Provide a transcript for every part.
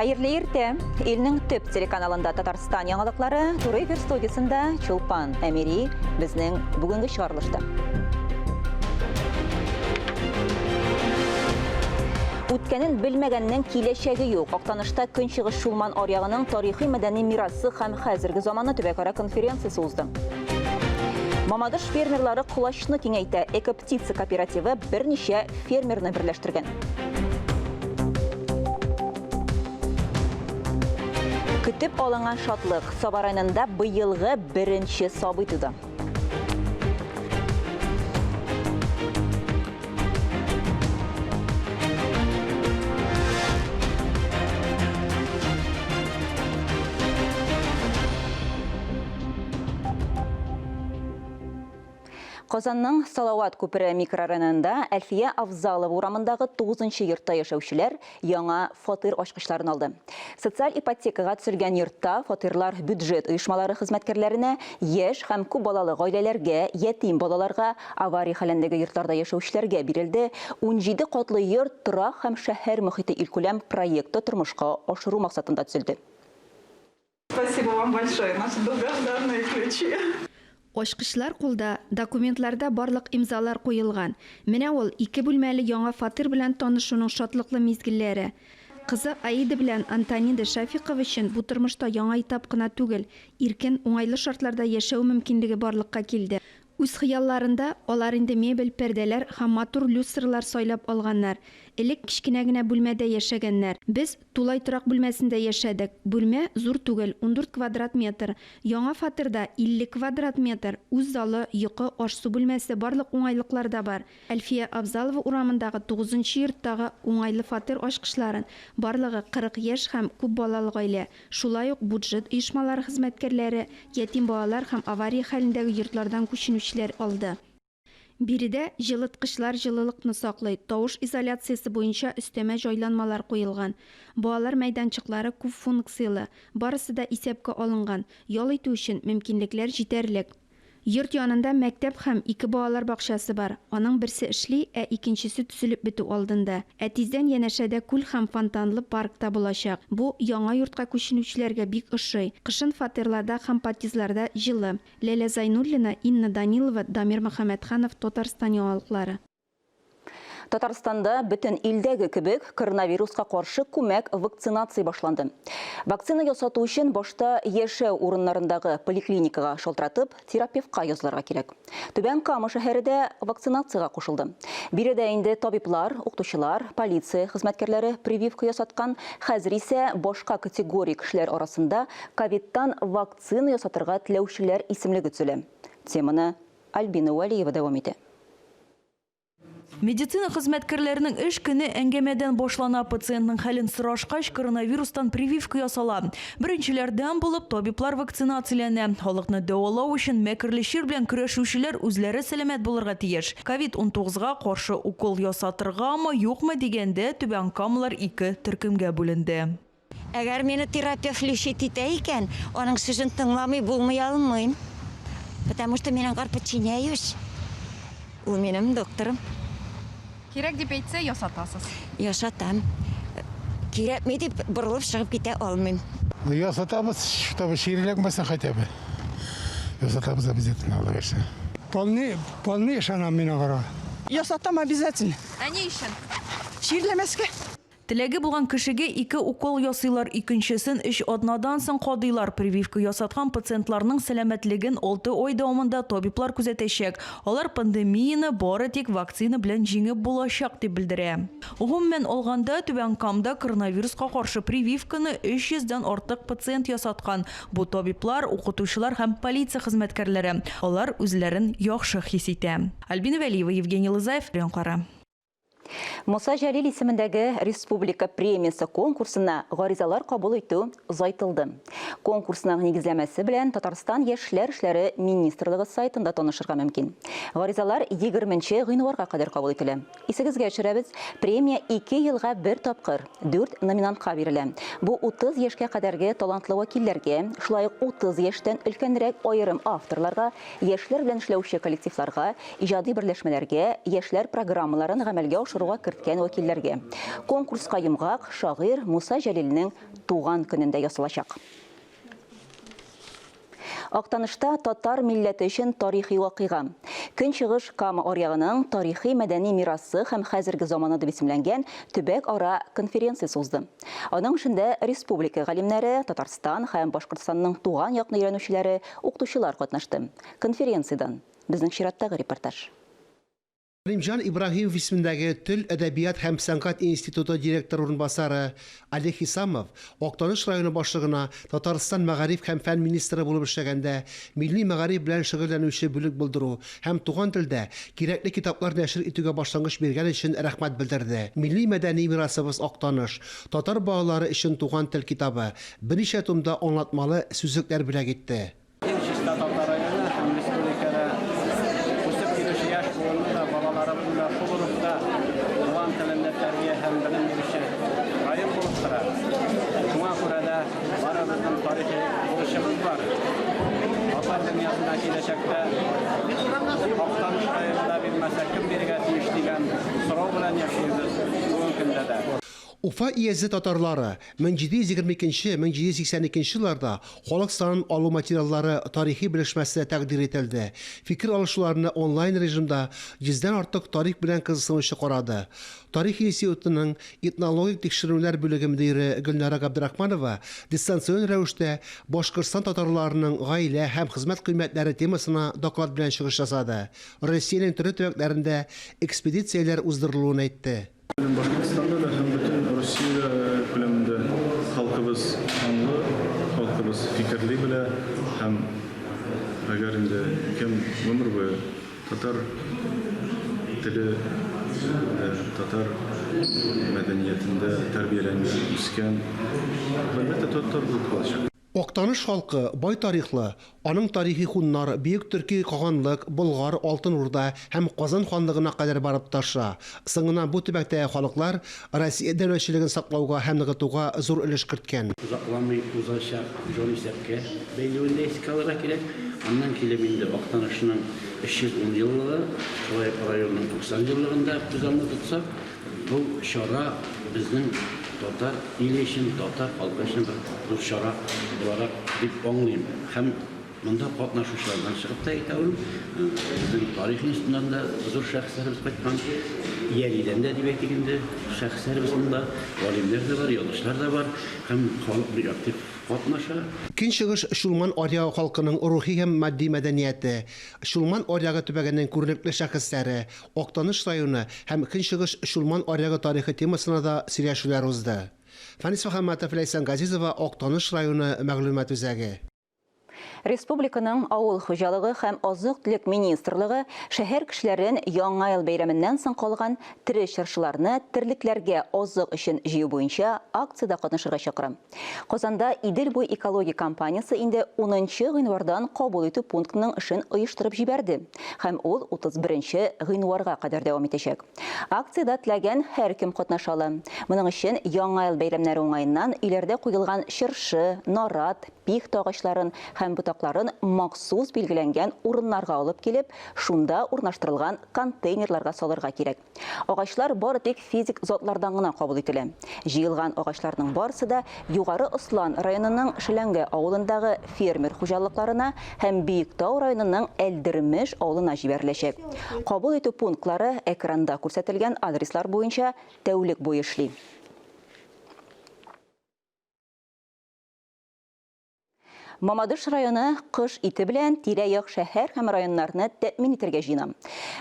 Хәерле иртә! Илнең төп телеканалында Татарстан яңалыклары, туры эфир студиясендә Чулпан Әмири безнең бүгенге чыгарылышта. Үткәнен белмәгәннең киләчәге юк. Актанышта Көнчыгыш Чулман аръягының тарихи-мәдәни мирасы һәм хәзерге заманы төбәкара конференциясе узды. Мамадыш фермерлары колачны киңәйтә. Экоптица кооперативы берничә фермерны берләштергән. Көтеп алынган шатлык. Саба районында быелгы беренче сабый туды. Казанның Салават күпере микрорайонында Әлфия Авзалова урамындагы 9 йортта яшәүчеләр яңа фатир ачкычларын алды. Социаль ипотекага төзелгән йортта фатирлар бюджет оешмалары хезмәткәрләренә, яшь һәм күп балалы гаиләләргә, ятим балаларга, авария хәлендәге йортларда яшәүчеләргә бирелде. 17 катлы йорт торак һәм шәһәр мохите илкүләм проекты тормышка ашыру максатында төзелде. Спасибо вам большое, наши долгожданные ключи. Ачкычлар кулда, документларда барлык имзалар куелган. Менә ул, ике бүлмәле яңа фатир белән танышуның шатлыклы мизгелләре. Кызы Аида белән Антонида Шәфикова өчен бу тормышта яңа этап кына түгел, иркен, уңайлы шартларда яшәү мөмкинлеге барлыкка килде. Үз хыялларында алар инде мебель, пәрдәләр һәм матур люстралар сайлап алганнар. Элек кечкенә генә бүлмәдә яшәгәннәр. Без тулай торак бүлмәсендә яшәдек. Бүлмә зур түгел, 14 квадрат метр. Яңа фатирда 50 квадрат метр, үз залы, йокы, аш-су бүлмәсе, барлык уңайлыклар да бар. Әлфия Авзалова урамындагы тугызынчы йорттагы уңайлы фатир ачкычларын барлыгы 40 яшь һәм күп балалы гаилә, шулай ук буджет оешмалары хезмәткәрләре, ятим балалар һәм авария хәлендәге йортлардан күченүчеләр алды. Биредә җылыткычлар җылылыкны саклый, тавыш изоляциясе буенча өстәмә җайланмалар куелган. Балалар мәйданчыклары күп функцияле, барысы да исәпкә алынган, ял итү өчен мөмкинлекләр җитәрлек. Йорт янында мәктәп һәм ике балалар бакчасы бар. Аның берсе эшли, ә икенчесе төзелеп бетү алдында. Ә тиздән янәшәдә күл һәм фонтанлы парк та булачак. Бу яңа йортка күченүчеләргә бик ошый. Кышын фатирларда һәм подъездларда җылы. Ләлә Зайнуллина, Инна Данилова, Дамир Мөхәммәтханов, Татарстан яңалыклары. Татарстанда бөтен илдәге кебек коронавируска каршы күмәк вакцинация башланды. Вакцина ясату өчен башта яшәү урыннарындагы поликлиникага шалтыратып, терапевтка язылырга кирәк. Түбән Кама шәһәре дә вакцинациягә кушылды. Биредә инде табиблар, укытучылар, полиция хезмәткәрләре прививка ясаткан. Хәзер исә башка категория кешеләр арасында ковидтан вакцина ясатырга теләүчеләр исемлеге төзелә. Теманы Альбина Вәлиева дәвам итә. Медицина хезмәткәрләренең эш көне әңгәмәдән башлана. Пациентның хәлен сорашкач, коронавирустан прививка ясала. Беренчеләрдән булып табиблар вакцинацияләнә. Халыкны дәвалау өчен мәкерле чир белән көрәшүчеләр үзләре сәламәт булырга тиеш. Ковид-унтугызга каршы укол ясатыргамы, юкмы дигәндә, түбәнкамалар ике төркемгә бүленде. Әгәр мине терапевт лечить итә икән, аның сүзен тыңламый булмый алмыйм. Потому что мин аңар подчиняюсь. Ул минем докторым. Кирәк дип әйтсә, ясатасыз. Ясатам. Кирәкми дип борылып чыгып китә алмыйм. Ну, ясатабыз, чтобы чир эләкмәсен хотя бы. Ясатабыз обязательно, Алла бирсә. Вполне, вполне ышанам мин аңарга. Ясатам обязательно. Ә ни өчен? Чирләмәскә. Теләге булган кешегә ике укол ясыйлар, икенчесен өч атнадан соң кадыйлар. Прививка ясаткан пациентларның сәламәтлеген алты ай дәвамында табиблар күзәтәчәк. Алар пандемияне бары тик вакцина белән җиңеп булачак, дип белдерә. Гомумән алганда, Түбән Камда коронавируска каршы прививканы 300 дән артык пациент ясаткан. Бу табиблар, укытучылар һәм полиция хезмәткәрләре. Алар үзләрен яхшы хис итә. Альбина Вәлиева, Евгений Лызаев, Районкара. Муса Җәлил исемендәге республика премиясе конкурсына гаризалар кабул итү озайтылды. Конкурсның нигезләмәсе белән Татарстан Яшьләр эшләре министрлыгы сайтында танышырга мөмкин. Гаризалар 20 гыйнварга кадәр кабул ителә. Исегезгә төшерәбез, премия ике елга бер тапкыр, дүрт номинантка бирелә. Бу 30 яшькә кадәрге талантлы вәкилләргә, шулай ук 30 яшьтән өлкәнрәк аерым авторларга, яшьләр белән эшләүче коллективларга, иҗади берләшмәләргә, яшьләр программаларын гамәлгә ашыру тапшыруга керткән вәкилләргә. Конкурска йомгак шагыйрь Муса Җәлилнең туган көнендә ясалачак. Актанышта татар милләте өчен тарихи вакыйга. Көнчыгыш Кама аръягының тарихи-мәдәни мирасы һәм хәзерге заманы дип исемләнгән төбәк-ара конференциясе узды. Аның эшендә республика галимнәре, Татарстан һәм Башкортстанның туган якны өйрәнүчеләре, укытучылар катнашты. Конференциядән безнең чираттагы репортаж. Галимҗан Ибраһимов исемендәге Тел, әдәбият һәм сәнгать институты директоры урынбасары Олег Хисамов Актаныш районы башлыгына Татарстан мәгариф һәм фән министры булып эшләгәндә милли мәгариф белән шөгыльләнүче бүлек булдыру һәм туган телдә кирәкле китаплар нәшер итүгә башлангыч биргән өчен рәхмәт белдерде. Милли мәдәни мирасыбыз Актаныш, татар балалары өчен Туган тел китабы, берничә томда аңлатмалы сүзлекләр бүләк итте. Иң чиста татар районы һәм республикада үсеп килүче яшь буынны да, балаларыбызны да шул рухта туган телендә тәрбия һәм белем бирүче район булып тора. Шуңа күрә дә барыбызның тарихи бурычыбыз бар. Татар дөньясына киләчәктә Актаныш районы да бирмәсә, кем бирергә тиеш дигән сорау белән яшибез бүгенге көндә дә. Уфа өязе татарлары 1722 1782 елларда халык санын алу материаллары тарихи белешмәсе тәкъдир ителде. Фикер алышуларны онлайн режимда йөздән артык тарих белән кызыксынучы карады. Тарих институтының этнологик тикшеренүләр бүлеге мөдире Гөлнара Габдрахманова дистанцион рәвештә Башкортстан татарларының гаилә һәм хезмәт кыйммәтләре темасына доклад белән чыгыш ясады. Россиянең төрле төбәкләрендә экспедицияләр уздырылуын әйтте. Башкортстанда да һәм бөтен Россия күләмендә халкыбыз аңлы, халкыбыз фикерли белә һәм әгәр инде кем гомер буе татар теле дә, татар мәдәниятендә тәрбияләнгән, үскән, әлбәттә, татар булып калачак. Актаныш халкы бай тарихлы, аның тарихи хуннар, Бөек Төрки каганлык, Болгар, Алтын Урда һәм Казан ханлыгына кадәр барып тоташа. Соңыннан бу төбәктәге халыклар Россия дәүләтчелеген саклауга һәм ныгытуга зур өлеш керткән. Озакламый узачак җанисәпкә бәйләвен дә искә алырга кирәк. Аннан килеп инде Актанышның 310 еллыгы, шулай ук районның 90 еллыгын да күз алдында тотсак, Бу чара безнең татар иле өчен, татар халкы өчен бер зур чара буларак дип аңлыйм. Һәм монда катнашучылардан чыгып та әйтә алам, безнең тарих институтыннан да зур шәхесләребез кайткан, Ялидән дә дип әйтик инде, шәхесләребез монда, галимнәр дә бар, язучылар да бар һәм халык бик актив катнаша. Көнчыгыш Чулман аръягы халкының рухи һәм матди мәдәнияте, Чулман аръягы төбәгенең күренекле шәхесләре, Актаныш районы һәм Көнчыгыш Чулман аръягы тарихы темасына да сөйләшүләр узды. Фәнис Мөхәммәтов, Ләйсән Газизова, Актаныш районы мәгълүмат үзәге. Республиканың Авыл хуҗалыгы һәм азык-төлек министрлыгы шәһәр кешеләрен Яңа ел бәйрәменнән соң калган тере чыршыларны терлекләргә азык өчен җыю буенча акциядә катнашырга чакыра. Казанда Идел буе экологик компаниясе инде унынчы гыйнвардан кабул итү пунктының эшен оештырып җибәрде һәм ул 31 гыйнварга кадәр дәвам итәчәк. Акциядә теләгән һәркем катнаша ала. Моның өчен Яңа ел бәйрәмнәре уңаеннан өйләрдә куелган чыршы, нарат, пихта агачларын һәм ботакларын махсус билгеләнгән урыннарга алып килеп, шунда урнаштырылган контейнерларга салырга кирәк. Агачлар бары тик физик затлардан гына кабул ителә. Җыелган агачларның барысы да Югары Ослан районының Шеләңге авылындагы фермер хуҗалыкларына һәм Биектау районының Әлдермеш авылына җибәреләчәк. Кабул итү пунктлары экранда күрсәтелгән адреслар буенча тәүлек буе эшли. Мамадыш районы кыш ите белән тирә-як шәһәр һәм районнарны тәэмин итәргә җыена.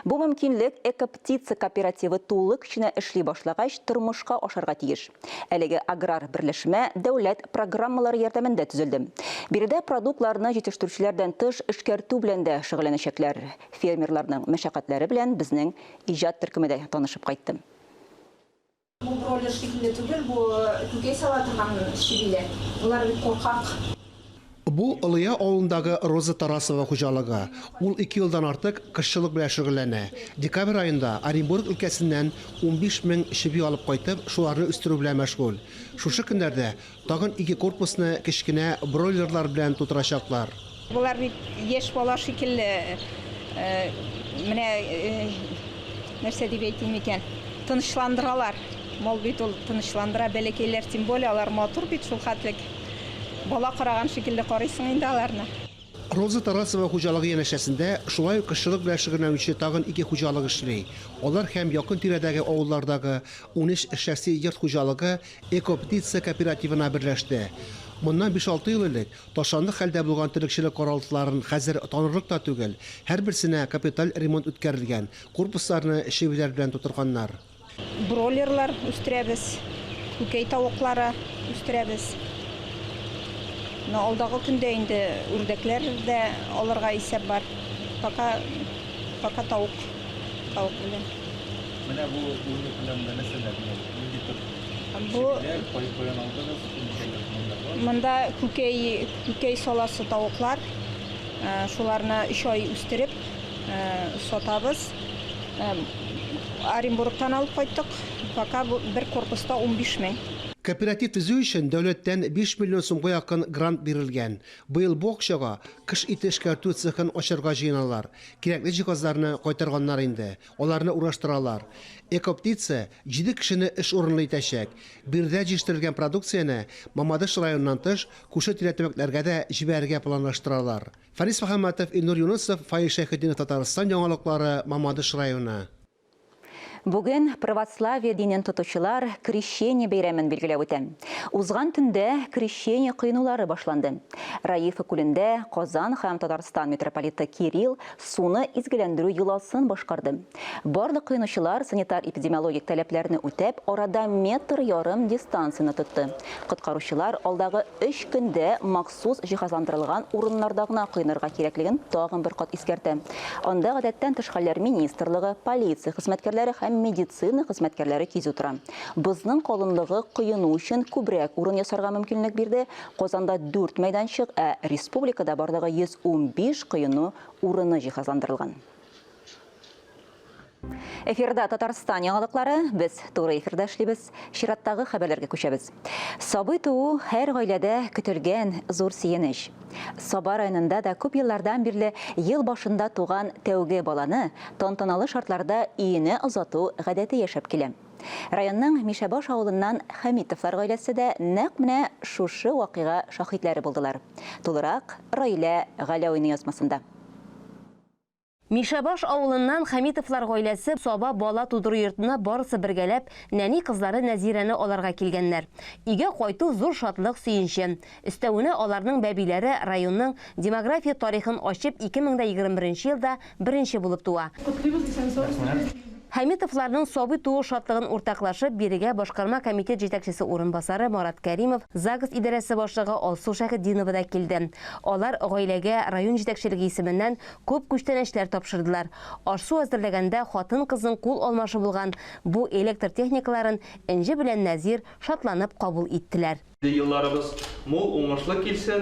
Бу мөмкинлек Экоптица кооперативы тулы көченә эшли башлагач тормышка ашарга тиеш. Әлеге аграр берләшмә дәүләт программалары ярдәмендә төзелде. Биредә продуктларны җитештерүчеләрдән тыш эшкәртү белән дә шөгыльләнәчәкләр. Фермерларның мәшәкатьләре белән безнең иҗат төркеме дә танышып кайтты. Бу бройлер шикелле түгел, бу күкәй сала торган чебиләр. Болар бик куркак. Бу, Олыя авылындагы Роза Тарасова хуҗалыгы. Ул ике елдан артык кошчылык белән шөгыльләнә. Декабрь аенда Оренбург өлкәсеннән 15 мең чеби алып кайтып, шуларны үстерү белән мәшгуль. Шушы көннәрдә Тагын ике корпусны кечкенә бройлерлар белән тутырачаклар. Болар бит яшь бала шикелле, менә нәрсә дип әйтим икән, Тынычландыралар. Мал бит ул тынычландыра, бәләкәйләр тем более, алар матур бит шул хәтлек. Бала караган шикелле карыйсың инде аларны. Роза Тарасова хуҗалыгы янәшәсендә шулай ук кошчылык белән шөгыльләнүче тагын ике хуҗалык эшли. Алар һәм якын тирәдәге авыллардагы 13 шәхси йорт хуҗалыгы Эко-птица кооперативына берләште. Моннан биш-алты ел элек ташландык хәлдә булган терлекчелек каралтыларын хәзер танырлык та түгел, һәрберсенә капиталь ремонт үткәрелгән, корпусларны чебиләр белән тутырганнар. Бройлерлар үстерәбез, күкәй тавыклары үстерәбез. Менә алдагы көндә инде үрдәкләр дә алырга исәп бар. Пока, пока тавык, тавык белән. Менә бу бүгенге көндә монда нәрсәләр? Нинди төр Бу чебиләр, кай каян алдыгыз, ничә монда бар? Монда күкәй, күкәй саласы тавыклар. Шуларны өч ай үстереп сатабыз. Оренбургтан алып кайттык. Пока бу бер корпуста 15 мең. Кооператив төзү өчен дәүләттән 5 миллион сумга якын грант бирелгән. Быел бу акчага кош ите эшкәртү цехын ачарга җыеналар. Кирәкле җиһазларны кайтарганнар инде, аларны урнаштыралар. Экоптица җиде кешене эш урынлы итәчәк. Биредә җитештерелгән продукцияне Мамадыш районыннан тыш, күрше-тирә төбәкләргә дә җибәрергә планлаштыралар. Фәнис Мөхәммәтов, Илнур Юнысов, Фаил Шәйхетдинов Татарстан яңалыклары, Мамадыш районы. Бүген православие динен тотучылар Крещение бәйрәмен билгеләп үтә. Узган төндә Крещение коенулары башланды. Раифа күлендә Казан һәм Татарстан митрополиты Кирилл суны изгеләндерү йоласын башкарды. Барлык коенучылар санитар-эпидемиологик таләпләрне үтәп, арада метр ярым дистанцияне тотты. Коткаручылар алдагы өч көндә махсус җиһазландырылган урыннарда гына коенырга кирәклеген тагын бер кат искәртә. Анда гадәттән тыш хәлләр министрлыгы, полиция хезмәткәрләре һәм медицина хезмәткәрләре кизү тора. Бозның калынлыгы коену өчен күбрәк урын ясарга мөмкинлек бирде. Казанда дүрт мәйданчык, ә республикада барлыгы 115 коену урыны җиһазландырылган. Эфирда Татарстан яңалыклары. Без туры эфирда эшлибез. Чираттагы хәбәрләргә күчәбез. Сабый туу һәр гаиләдә көтелгән зур сөенеч. Саба районында да күп еллардан бирле ел башында туган тәүге баланы тантаналы шартларда өенә озату гадәте яшәп килә. Районның Мишәбаш авылыннан Хәмитовлар гаиләсе дә нәкъ менә шушы вакыйга шаһитләре булдылар. Тулырак Раилә Галәвина язмасында. Мишәбаш авылыннан Хәмитовлар гаиләсе Саба бала тудыру йортына барысы бергәләп нәни кызлары Нәзирәне алырга килгәннәр. Өйгә кайту зур шатлык, сөенче. Өстәвенә аларның бәбиләре районның демография тарихын ачып 2021 елда беренче булып туа. Котлыйбыз, исән-сау үстерегез. Хәмитовларның сабый туу шатлыгын уртаклашып, бирегә башкарма комитет җитәкчесе урынбасары Марат Кәримов, загс идарәсе башлыгы Алсу Шәһетдинова да килде. Алар гаиләгә район җитәкчелеге исеменнән күп күчтәнәчләр тапшырдылар. Аш-су әзерләгәндә хатын-кызның кул алмашы булган бу электр техникаларын Энҗе белән Нәзир шатланып кабул иттеләр. Елларыбыз мул, уңышлы килсен,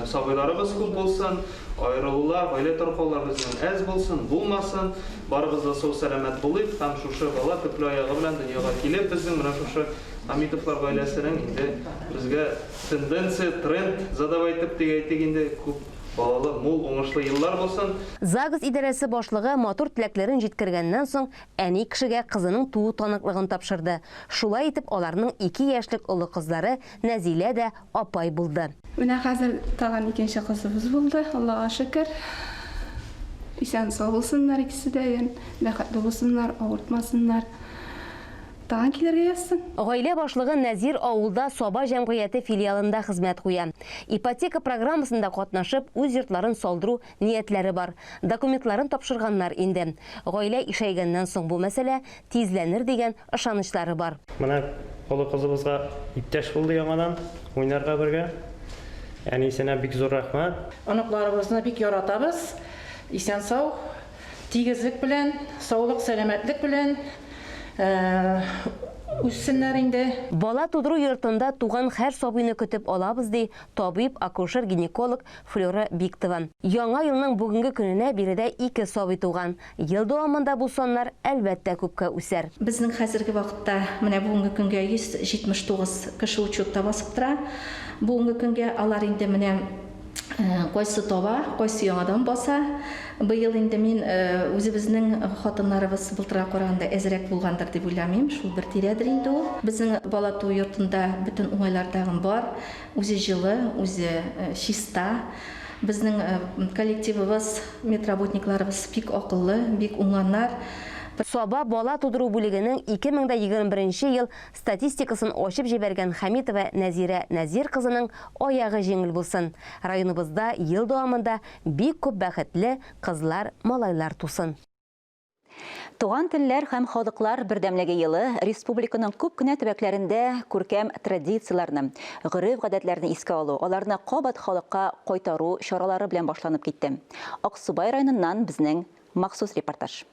сабыйларыбыз күп булсын, аерылулар, гаилә таркаулар безнең әз булсын, булмасын. Барыбыз да сау-сәламәт булыйк һәм шушы бала төпле аягы белән дөньяга килеп, безнең менә шушы Хамитовлар гаиләсенең инде безгә тенденция, тренд задавать итеп дип әйтик инде, күп балалы, мул, уңышлы еллар булсын. Загс идарәсе башлыгы матур теләкләрен җиткергәннән соң, әни кешегә кызының туу таныклыгын тапшырды. Шулай итеп, аларның ике яшьлек олы кызлары Нәзилә дә апай булды. Менә хәзер тагын икенче кызыбыз булды, Аллага шөкер. Исән-сау булсыннар икесе дә, бәхетле булсыннар, авыртмасыннар. Тагын килергә язсын. Гаилә башлыгы Нәзир авылда Саба җәмгыяте филиалында хезмәт куя. Ипотека программасында катнашып, үз йортларын салдыру ниятләре бар. Документларын тапшырганнар инде. Гаилә ишәйгәннән соң бу мәсьәлә тизләнер дигән ышанычлары бар. Менә олы кызыбызга иптәш булды яңадан, уйнарга бергә. Әнисенә бик зур рәхмәт. Оныкларыбызны бик яратабыз. Исән-сау, тигезлек белән, саулык, сәламәтлек белән үссеннәр инде. Бала тудыру йортында туган һәр сабыйны көтеп алабыз, ди табиб, акушер-гинеколог Флюра Биктова. Яңа елның бүгенге көненә биредә ике сабый туган. Ел дәвамында бу саннар, әлбәттә, күпкә үсәр. Безнең хәзерге вакытта менә бүгенге көнгә 179 кеше учетта басып тора. Бүгенге көнгә алар инде менә. Кайсы таба, кайсы яңадан баса. Быел инде мин үзебезнең хатыннарыбыз былтырга караганда әзрәк булгандыр дип уйламыйм. Шул бер тирәдер инде ул. Безнең бала туу йортында бөтен уңайлар тагын бар. Үзе җылы, үзе чиста. Безнең коллективыбыз, медработникларыбыз бик акыллы, бик уңганнар. Саба бала тудыру бүлегенең 2021 ел статистикасын ачып җибәргән Хәмитова Нәзирә Нәзир кызының аягы җиңел булсын. Районыбызда ел дәвамында бик күп бәхетле кызлар, малайлар тусын. Туган телләр һәм халыклар бердәмлеге елы республиканың күп кенә төбәкләрендә күркәм традицияләрне, гореф-гадәтләрне искә алу, аларны кабат халыкка кайтару чаралары белән башланып китте. Аксубай районыннан безнең махсус репортаж.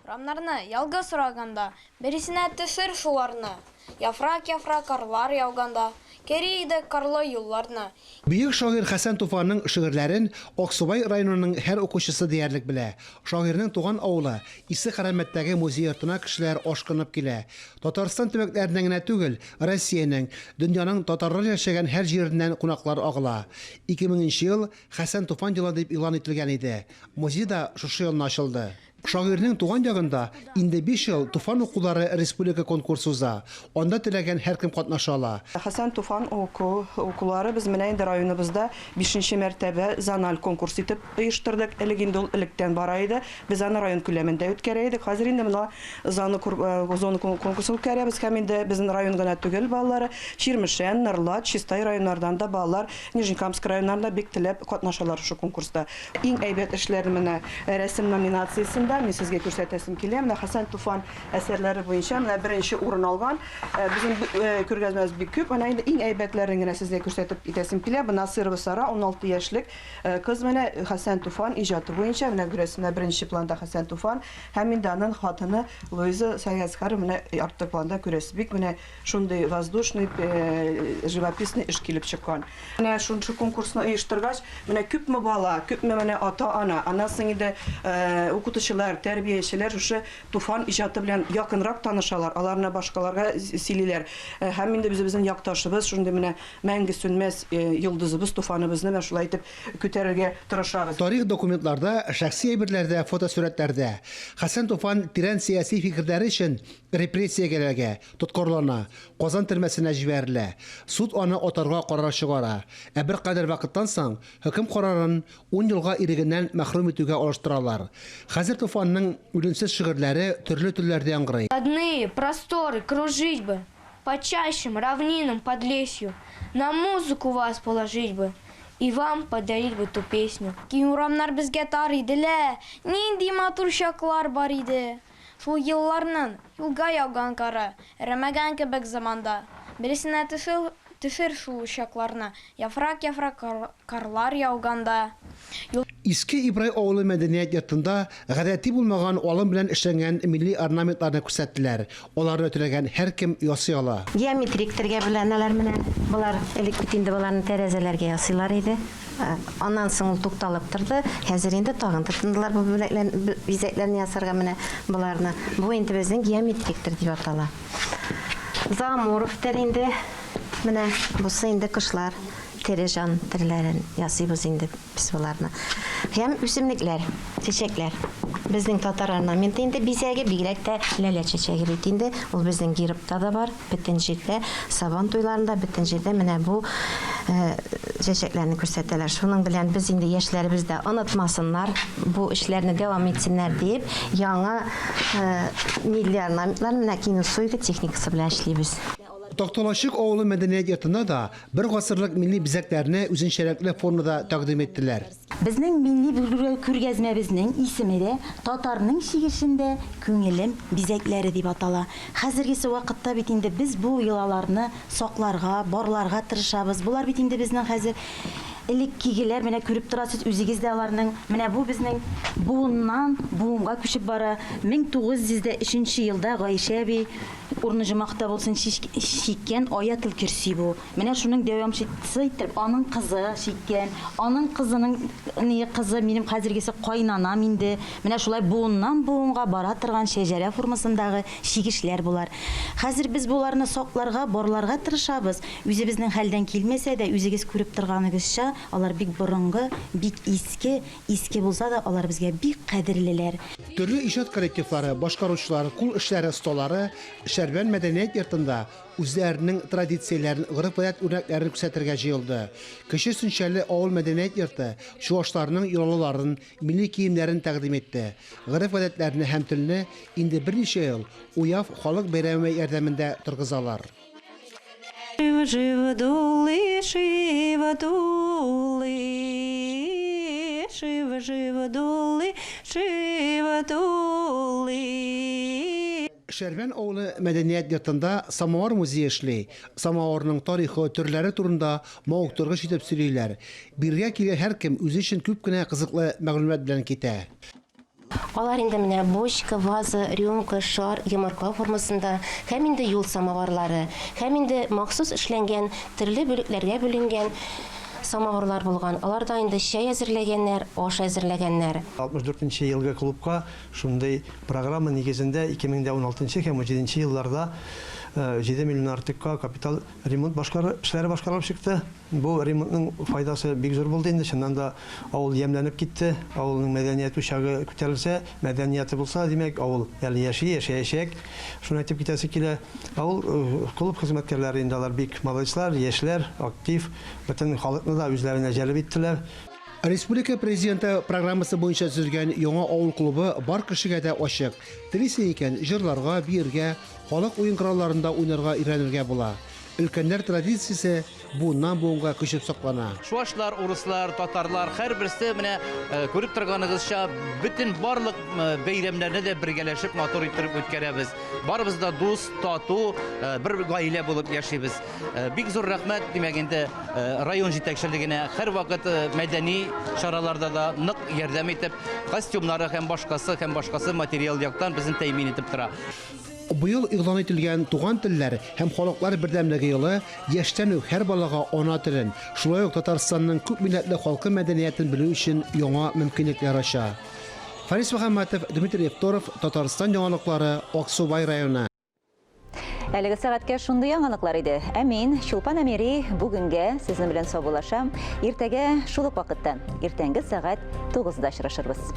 Урамнарны ялгыз ураганда, Берисенә төшер шуларны. Яфрак-яфрак карлар яуганда, Кери иде карлы юлларны. Бөек шагыйрь Хәсән Туфанның шигырьләрен Аксубай районының һәр укучысы диярлек белә. Шагыйрьнең туган авылы, Иске Карәмәттәге музей-йортына кешеләр ашкынып килә. Татарстан төбәкләреннән генә түгел, Россиянең, дөньяның татарлар яшәгән һәр җиреннән кунаклар агыла. 2000 нче ел Хәсән Туфан елы дип игълан ителгән иде. Музей да шушы елны ачылды. Шагыйрьнең туган ягында инде биш ел Туфан укулары республика конкурсы уза. Анда теләгән һәркем катнаша ала. Хәсән Туфан уку укулары без менә инде районыбызда бишенче мәртәбә зональ конкурс итеп оештырдык. Элек инде ул электән бара иде. Без аны район күләмендә үткәрә идек. Хәзер инде менә зона зона конкурсын үткәрәбез һәм инде безнең район гына түгел балалары, Чирмешән, Норлат, Чистай районнардан да балалар, Нижнекамск районнарында бик теләп катнашалар шушы конкурста. Иң әйбәт эшләрне менә рәсем номинациясендә мин сезгә күрсәтәсем килә. Менә Хәсән Туфан әсәрләре буенча менә беренче урын алган. Безнең күргәзмәбез бик күп. Менә инде иң әйбәтләрен генә сезгә күрсәтеп китәсем килә. Бу Насырова Сара, 16 яшьлек кыз менә Хәсән Туфан иҗаты буенча менә күрәсез, менә беренче планда Хәсән Туфан һәм инде аның хатыны Луиза Сәйәсхарова менә арткы планда күрәсез. Бик менә Шундый воздушный, живописный эш килеп чыккан. Менә шушы конкурсны оештыргач, менә күпме бала, күпме менә ата-ана, аннан соң инде укытучылар, тәрбиячеләр шушы Туфан иҗаты белән якынрак танышалар, аларны башкаларга сөйлиләр. Һәм инде үзебезнең якташыбыз, шундый менә мәңге сүнмәс йолдызыбыз Туфаныбызны менә шулай итеп күтәрергә тырышабыз. Тарих документларда, шәхси әйберләрдә, фотосурәтләрдә. Хәсән Туфан тирән сәяси фикерләре өчен репрессиягә эләгә, Тоткарлана, Казан төрмәсенә җибәрелә. Суд аны атарга карар чыгара. Ә беркадәр вакыттан соң хөкем карарын ун елга ирегеннән мәхрүм итүгә алыштыралар. Хәзер Туфанның үлемсез шигырьләре төрле телләрдә яңгырый. Родные просторы кружить бы По чащам, равнинам, подлесью, На музыку вас положить бы И вам подарить бы ту песню. Киң урамнар безгә тар иде лә, Нинди матур чаклар бар иде. Шул елларнын юлга яуган кары Эремәгән кебек заманда. Бересенә төшер, төшер шул чакларны, Яфрак-яфрак карлар яуганда. Юл. Иске Ибрай авылы мәдәният йортында гадәти булмаган алым белән эшләнгән милли орнаментларны күрсәттеләр. Аларны теләгән һәркем ясый ала. Геометрик тергә-бүләнәләр менә болар. Элек бит инде боларны тәрәзәләргә ясыйлар иде. Аннан соң ул тукталып торды. Хәзер инде тагын тотындылар бу бүләкләрне, бизәкләрне ясарга менә боларны. Бу инде безнең геометриктер дип атала. Зооморфтер инде. Менә бусы инде кошлар, тере җан терләрен ясыйбыз инде без боларны. Һәм үсемлекләр, чәчәкләр. Безнең татар орнаменты инде бизәге, бигрәк тә ләлә чәчәге бит инде. Ул безнең гербта да бар. Бөтен җирдә, Сабан туйларында, бөтен җирдә менә бу чәчәкләрне күрсәтәләр. Шуның белән без инде яшьләребез дә онытмасыннар, бу эшләрне дәвам итсеннәр диеп, яңа милли орнаментлар менә кинусуйга техникасы белән эшлибез. Такталачык авылы мәдәният йортында да бер гасырлык милли бизәкләрне үзенчәлекле формада тәкъдим иттеләр. Безнең милли күргәзмәбезнең исеме дә Татарның чигешендә күңелем бизәкләре дип атала. Хәзергесе вакытта бит инде без бу йолаларны сакларга, барларга тырышабыз. Болар бит инде безнең хәзер Элеккегеләр, менә күреп торасыз үзегез дә аларның, менә бу безнең буыннан буынга күчеп бара. 1903 нче елда Гайшә әби, урыны җомахта булсын, чиккән Аятел Көрси бу. Менә шуның дәвамчысы итеп аның кызы чиккән, аның кызының ни кызы, минем хәзергесе кайнанам инде. Менә шулай буыннан буынга бара торган шәҗәрә формасындагы чигешләр болар. Хәзер без боларны сакларга, барларга тырышабыз. Үзебезнең хәлдән килмәсә дә, үзегез күреп торганыгызча, алар бик борынгы, бик иске, иске булса да, алар безгә бик кадерлеләр. Төрле иҗат коллективлары, башкаручылар, кул эшләре осталары Шәрбән мәдәният йортында үзләренең традицияләрен, гореф-гадәт үрнәкләрен күрсәтергә җыелды. Кече Сөнчәле авыл мәдәният йорты чуашларның йолаларын, милли киемнәрен тәкъдим итте. Гореф-гадәтләрне һәм телне инде берничә ел Уяв халык бәйрәме ярдәмендә торгызалар. Шив дулы, шив дулы, шив жив дулы, шив дулы. Шәрбән авылы мәдәният йортында самовар музее эшли. Самавырның тарихы, төрләре турында мавыктыргыч итеп сөйлиләр. Бирегә килгән һәркем үзе өчен күп кенә кызыклы мәгълүмат белән китә. Алар инде менә бочка, ваза, рюмка, шар, йомырка формасында һәм инде юл самоварлары, һәм инде махсус эшләнгән, төрле бүлекләргә бүленгән самавырлар булган. Аларда инде чәй әзерләгәннәр, аш әзерләгәннәр. 64 нче елгы клубка шундый программа нигезендә 2016 нчы һәм 17 нче елларда 7 миллион артыкка капиталь ремонт башкару эшләре башкарылып чыкты. Бу ремонтның файдасы бик зур булды инде. Чыннан да авыл ямьләнеп китте. Авылның мәдәният учагы күтәрелсә, мәдәнияте булса, димәк, авыл әле яши, яшәячәк. Шуны әйтеп китәсе килә. Авыл клуб хезмәткәрләре инде алар бик молодецлар, яшьләр, актив. Бөтен халыкны да үзләренә җәлеп иттеләр. Республика Президенты программасы буенча төзелгән яңа авыл клубы бар кешегә дә ачык. Телисең икән, җырларга, биергә, халык уен коралларында уйнарга өйрәнергә була. Өлкәннәр традициясе буыннан-буынга күчеп саклана. Чуашлар, урыслар, татарлар, һәрберсе менә күреп торганыгызча, бөтен барлык бәйрәмнәрне дә бергәләшеп матур иттереп үткәрәбез. Барыбыз да дус, тату, бер гаилә булып яшибез. Бик зур рәхмәт, димәк инде, район җитәкчелегенә һәрвакыт мәдәни чараларда да нык ярдәм итеп, костюмнары һәм башкасы һәм башкасы материал яктан безне тәэмин итеп тора. Быел игълан ителгән Туган телләр һәм халыклар бердәмлеге елы яшьтән үк һәр балага ана телен, шулай ук Татарстанның күпмилләтле халкы мәдәниятен белү өчен яңа мөмкинлекләр ача. Фарис Мөхәммәтов, Дмитрий Евторов, Татарстан яңалыклары, Аксубай районы. Әлеге сәгатькә шундый яңалыклар иде. Ә мин, Чулпан Әмири, бүгенгә сезнең белән саубуллашам. Иртәгә шул ук вакытта, иртәнге сәгать 9-да очрашырбыз.